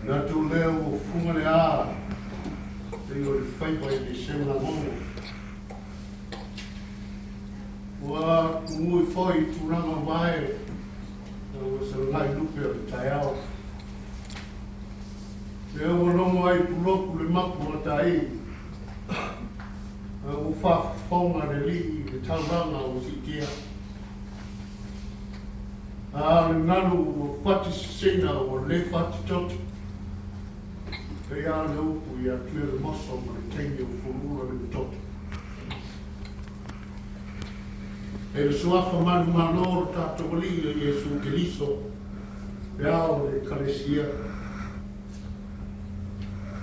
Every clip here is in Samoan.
Manatu lea ua fuga le a pei o le faiva i le seugagogo. Ua gugui foi i tulaga vae na ua salagai lupe o le taeao. Lea ua logo ai puloku le mapu a tai, a ua faafofoga le alii i le taulaga ua siitia. A o le galu ua fati sisina ua le fati toto. Pei lava o le upu ia Tuialemoso ma le teine o Fuluula le Matoto. E le Suafa manumalo o lo tatou Alii o Iesu Keriso, le ao o le Ekalesia.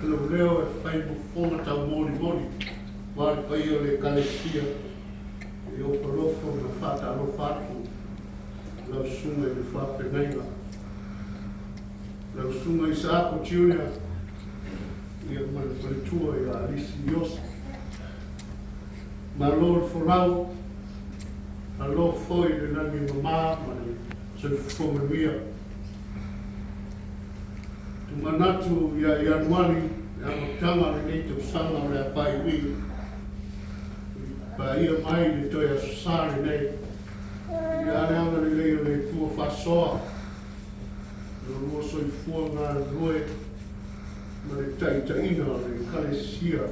E lou leo e fai mo fofoga taumolimoli aua le paia o le Ekalesia e ofolofo ma faatalofa atu i lau susuga i le faafeagaiga, lau susuga Isaako Junior ia ma le faletua ia Alisi Iosa. Malo le folau, malo foi le lagi e mama ma le soifua manuia. Tumanatu ia Ianuari, le amataga o lenei tausaga o le a faaiuiu, i paia mai le toe Aso Sa lenei, i le agalelei o le Atua faasoa, lo lua soifua galulue ma le taitaiga o le Ekalesia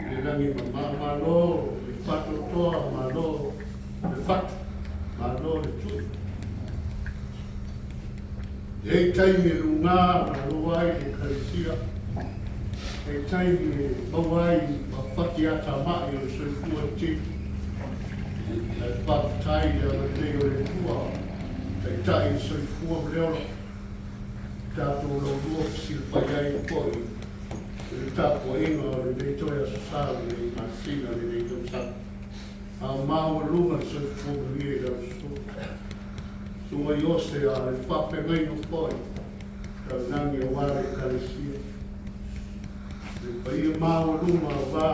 i le lagi mama. Malo le faatoatoa, malo le fatu, malo le tui. E i ai taimi e lugā malo ai le Ekalesia, e i ai taimi e maua ai ma fati atamai o le soifua i tino. Ae faafetai i le agalelei o le Atua, Taitai i le soifua ma le ola, tatou laulua fesilafai ai foi i le tapuaiga o lenei toe Aso Sa, lenei masina, lenei tausaga. A o maualuga le soifua manuia i lau susuga. Susuga Iose a le faafeagaiga foi taunagi aua le Ekalesia. Le paia maualuga aua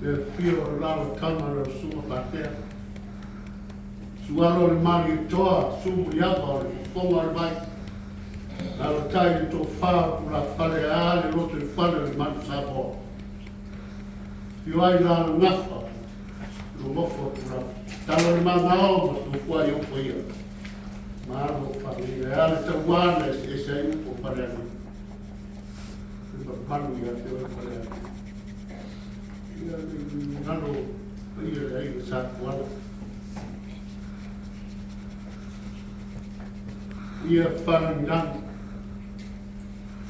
le afio o Lalataga lau susuga Patea. Sualo o le Malietoa, Su Muliava o le Fofoga o le Vai. Alatai le tofa o Tulafale a le loto i fale o le Manu Samoa. Afio ai la le gafa, lo nofo a Tulafa. Tala le magao ma tofua i upo ia. Malo whaangia. E a le tauana e se ese ai upo whareani. E malu ia te oe whareani. Ia le ngalo paia le aiga sa tuala. Ia wharangi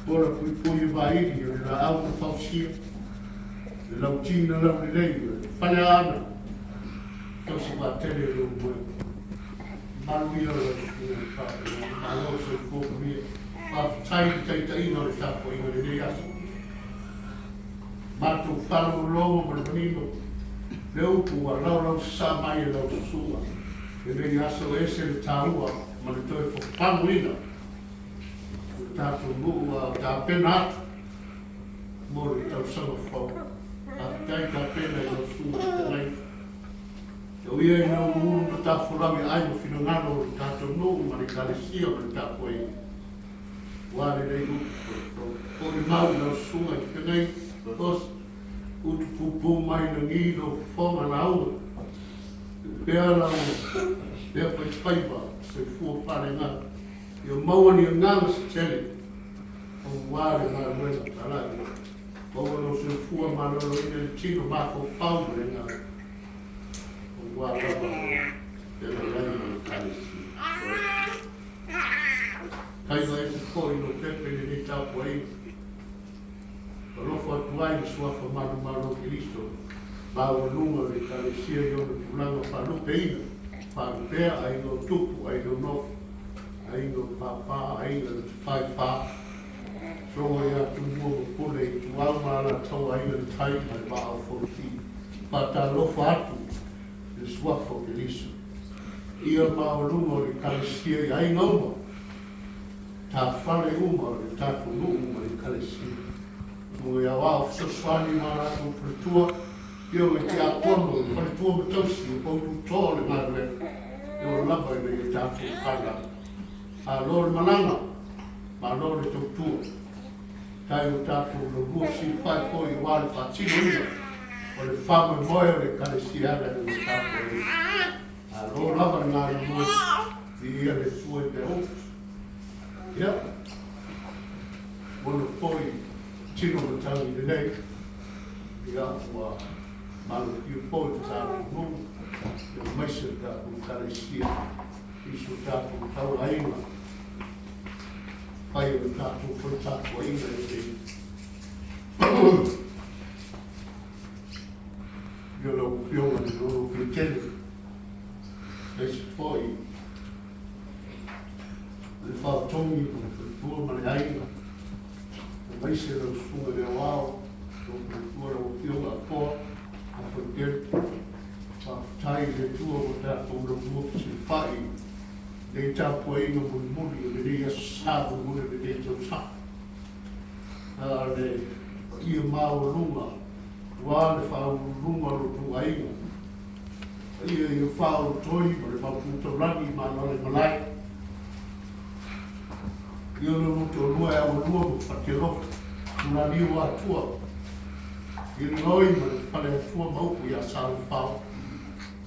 Ola puipui e vaili o le laau na fausia, le lauti na laulelei, o le fale ana, tausi vaatele e lou moe. Malu ia o lau susuga i le faafeagaiga, malo le soifua manuia. Faafetai i le taitaiga o le tapuaiga i lenei aso. Matou faalogologo ma le manino, le upu ua laulausasaa mai e lau susuga lenei aso, e ese le taua ma le toe fafanuina. O le tatou nuu a o tapena atu mo le tausaga fou. Faafetai tapena i lau susuga i le fetalaiga. Tau ia ina uluulu ma tafolau i aai ma finagalo o le tatou nuu ma le Ekalesia ma le tapuaiga. Ua lenei upu folafolaga. Foi le mau i lau susuga i le fetalaiga, Boss, utu pupū mai lagi lou fofoga lauga. Tuu pea lau lea faifaiva soifua faaleagaga. Ia maua ni agaga se tele aua le galuega talai. Maua lou soifua maloloina i le tino mafaufau ma le agaga aua lava le feagai ma le Ekalesia. Taiva ese foi lou pepe i lenei tapuaiga. Alofa atu ai le Suafa manumalo o Keriso, maualuga o le Ekalesia i ona tulaga faalupeina, faalupea, aiga o tupu, aiga o nofo, aiga o pāpā, aiga na tafaifa, sogo iā Tumua ma Pule, Ituau ma Alataua, Aiga i le Tai ma le Vaa o Fonoti. Faatalofa atu i le Suafa o Keriso, ia maualuga o le Ekalesia i aiga uma. Tafale uma o le tatou nuu ma le Ekalesia. Mo e aoao fesoasoani ma latou faletua, afioga i tiakono, faletua ma tausi o poutu toa o le galuega, e ola lava ina ia tatou fala. Malo le malaga, Malo le tautua. Tai o tatou laulua fesilafai foi aua le faatinoina o le faamoemoe o le Ekalesia e ala i lana tapuaiga. Malo lava le galulue, viia le Atua i mea uma. Ia, ua foi tino matagi lelei, ia ua malofia foi le tatou nuu, aemaise le tatou Ekalesia i so tatou taulaina fai o le tatou foi tapuaiga i lenei. Ia lau Afioga i le Lolo Petele, aemaise foi le Faatogi ma le faletua ma le aiga, aemaise lau susuga i le Aoao, lou faletua lau Afioga Afoa Afoitele. Faafetai i le Atua ua tatou laulua fesilafai lenei tapuaiga mulimuli o lenei aso sa mulimuli o lenei tausaga. A le paia maualuga aua le faauluuluga o lo outou aiga, paia i faaolotoi ma le mapu taulagi ma alala i malae. Ia le toalua e aualua ma Fatialofa, Tulani o Atua, i le loi ma le fale Atua ma upu ia Salefao.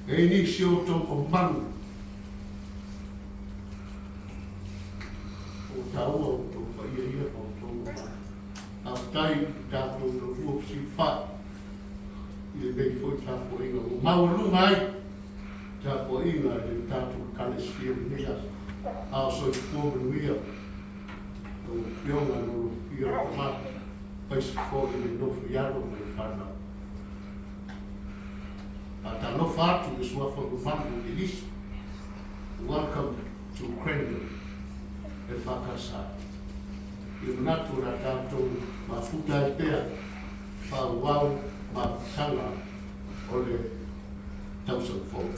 E nisi o outou mamalu o taua o outou paia ia ma outou mamalu. Faafetai i tatou laulua fesilafai i lenei foi tapuaiga ua maualuga ai tapuaiga i le tatou Ekalesia i lenei aso. A o soifua manuia lau Afioga Lolofia o Tamata, aemaise foi le nofo i alo ma le fanau. Faatalofa atu i le suafa mamalu o Elisa. Welcome to Craneville e whakasa. I manatu o la tātou mafuta ai pea faaauau mafutaga o le tausaga fou.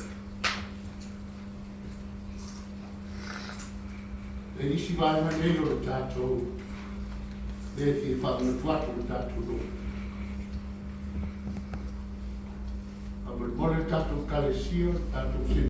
E nisi vaega nei o le tatou le fia faamanatu atu le tatou nuu. Faamolemole le tatou Ekalesia, le tatou